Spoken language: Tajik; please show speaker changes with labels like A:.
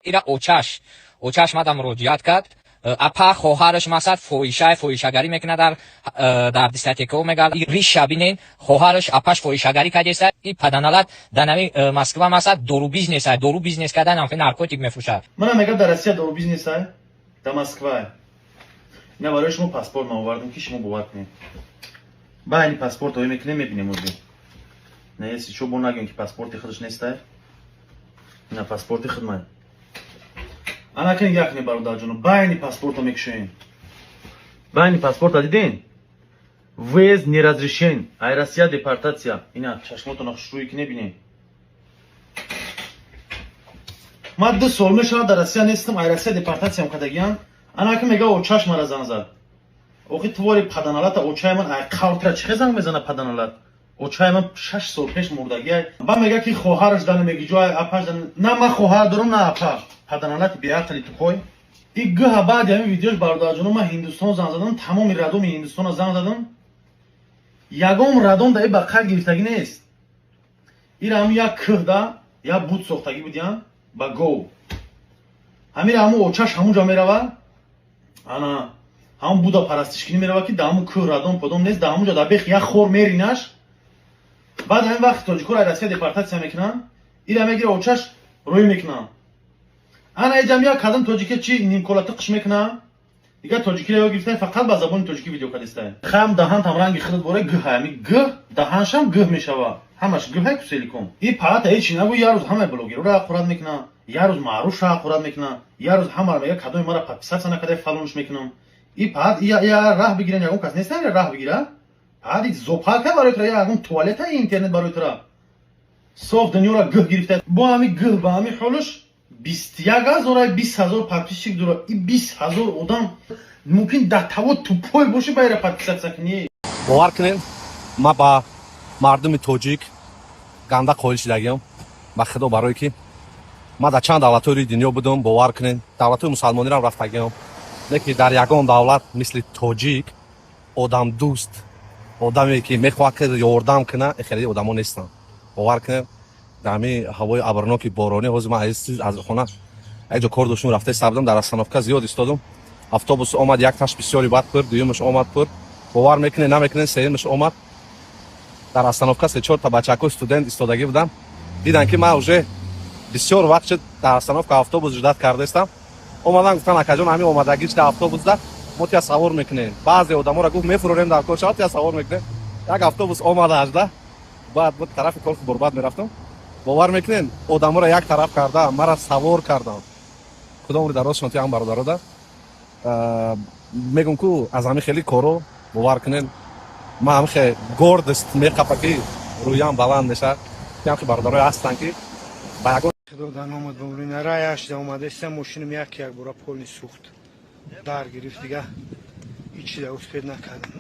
A: Ира очаш мада муроҷиат кард. Апа, хоҳараш масад фоҳишай, фоҳишагарӣ мекунад, дар дискотекаҳо мегардад. Риша бинен, хоҳараш, апаш фоҳишагарӣ кардеста. И паданалат дар нави Москва масад дору бизнесай, дору бизнес кардан, ҳамхе наркотик мефурӯшад.
B: Мана, мега, дар Россия дору бизнесай, дар Москва. Ина барои шумо паспорт ман овардам, ки шумо бовар кунед. Ба ини паспорт ҳое мекунем, мебинем ози. Не, если чо, бо нагӯем, ки паспорти худаш нестай. Ина паспорти худмай. Ана кунед, як кунед, бародарҷоно, байни паспорто мекушоем. Байни паспорта диден? Въезд не разрешен. Ай Россия депортация. Ина чашмотона хушрӯй ки небинем. Ман 2 сол мешавад дар Россия нестам, ай Россия депортатсиям кардагиям. Ана ки мега, очаш мара занг зад. Охи, твори паданалата, очаи ман ай қавтра чӣ занг мезана, паданалат? Очаи ман 6 сол пеш мурдагиай. Ба мега, ки хоҳараш дана меги ҷой, апаш дана. На ман хоҳар дорам, на апа. Паданалати беақли тупой. И гӯҳа баъди ҳамин видеош, бародарҷоно, ман Ҳиндустон занг задам, тамоми роддоми Ҳиндустона занг задам. Ягон роддом да и ба қайд гирифтагӣ нест. Ира ҳамун як кӯҳда як буд сохтагӣ будиян ба гов. Ҳамира ҳамун очаш ҳамунҷо мерава, ана ҳамун буда парастишкунӣ мерава, ки дар ҳамун кӯҳ роддом подом нест, дар ҳамунҷо дар бех як хор меринаш. Баъд ҳамин вақти тоҷикоро Россия депортатсия мекунанд, ира мегира, очаш рӯй мекунанд. Ана иҷам як кадам тоҷике чи нимколата қиш мекунанд. Дигар тоҷикиро ёд гирифтан, фақат ба забони тоҷикӣ видео кардистай. Хам даҳан там ранги худат бора гӯҳ, ҳами гӯҳ даҳаншам гӯҳ мешава. Ҳамаш гӯҳай куселиком. И палата ҳеч нагӯ, як рӯз ҳамаи блогерора ҳақорат мекунанд, як рӯз маъруфша ҳақорат мекунанд, як рӯз ҳамаро мега, кадоми мара подписаться накардай, фалонш мекунам. И паат я раҳ бигирен, ягон кас нест раҳ бигира. Паат зоопарка барои тура, ягон туалета интернет барои тура. Соф дунёра гӯҳ гирифта. Бо ҳами гӯҳ, ба ҳами ҳолаш 21 ҳазор, 20 ҳазор подписчик дора. И 20 ҳазор одам мумкин дар таво тупой боши, байра подписаться кунӣ.
C: Бовар кунед, ман ба мардуми тоҷик ганда қоил шудагиам, ба худо, барое ки ман дар чанд давлатҳои рӯи дунё будам. Бовар кунед, давлатҳои мусалмонирам рафтагиам, не ки дар ягон давлат мисли тоҷик одамдӯст, одаме ки мехоҳад ки ёрдам куна, хеле одамо нестанд. Бовар кунед, дар ҳамин ҳавои абрноки боронӣ ҳозир ман аз хона як ҷо кор доштум, рафта иста будам, дар остановка зиёд истодум. Автобус омад, якташ бисёри бад пур, дуюмаш омад пур, бовар мекунед, намекунед, сеюмаш омад. Дар остановка се чорта бачако студент истодагӣ будам. Дидан, ки ман уже бисёр вақт шуд дар остановка автобус ждать кардаистам, омадан, гуфтан: «Акаҷон, ҳамин омадагӣ шуда автобусда, мо тия савор мекунем». Баъзе одаморо гуфт, мефурорем, дар кор шава, тия савор мекунем. Як автобус омада ажда, баъд тарафи Колхи Борбад мерафтам. Бовар мекунед, одаморо як тараф карда, мара савор кардам. Худо умри дарозшон тиам, бародарода мегум ку аз ҳамин хеле коро, бовар кунед, ман ҳамихе гордость меқапа, ки рӯям баланд мешавад, ки ҳамхе бародарое ҳастанд, ки ба ягон
D: Худо омад ба умри раяш да омадаиста, мошинам як як бора полный сӯхт, дар гирифт, дига ҳичи да успеть накардам.